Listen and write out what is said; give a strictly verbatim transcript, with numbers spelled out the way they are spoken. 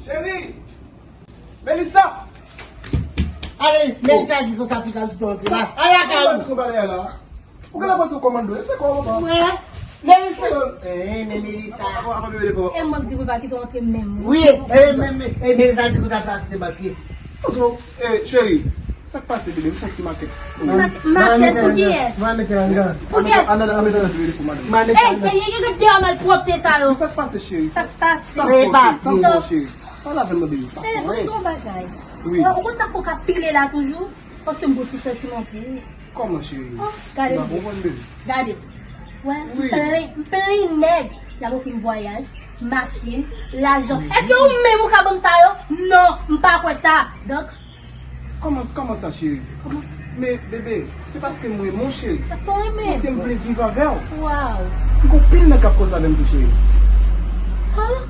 Cheri! Melissa! Ale, Melissa di konsa pou kal kite antre la. Ale lakay ou. Ou gen la panse w kòmando, se kwa papa? Wè. Melissa. Eh, men Melissa. Apa bebe defo. E mwen ki di pou pa kite antre menm. Wi, eh, men, men, eh, Melissa di konsa pa kite antre. Ozo, eh, cheri, sa k pase bebe, m santi makèt. Makèt pou kiyès? Mwen mete anndan. Pou kiyès? Anndan, anndan, anndan, bebe defo madanm. Mwen mete anndan. Ey, ey, ey, ey, deyò malpwòpte sa yo. Sa k pase cheri? Sa k pase? Sa fò cheri, sa fò cheri. Pale avè m non bebe. Sa fò, eh. Ou konn sa fò ka pile la toujou? Paske m gon ti santiman pou ou. Kòman cheri? Oh, gade m. Ou pa konprann bebe. Gade. Wè, m plen, m plen nèg. Y ap ofri m vwayaj, machin, lajan. Èske ou menm ou ka ban m sa yo? Non, m pa kwè sa. Donk, kòman, kòman sa cheri? Kòman? Men bebe, se paske m renmen w cheri. Paske w renmen m. Se paske m vle viv avè w. Waw. M gon pil nèg k ap koze avè m tou cheri. Huh?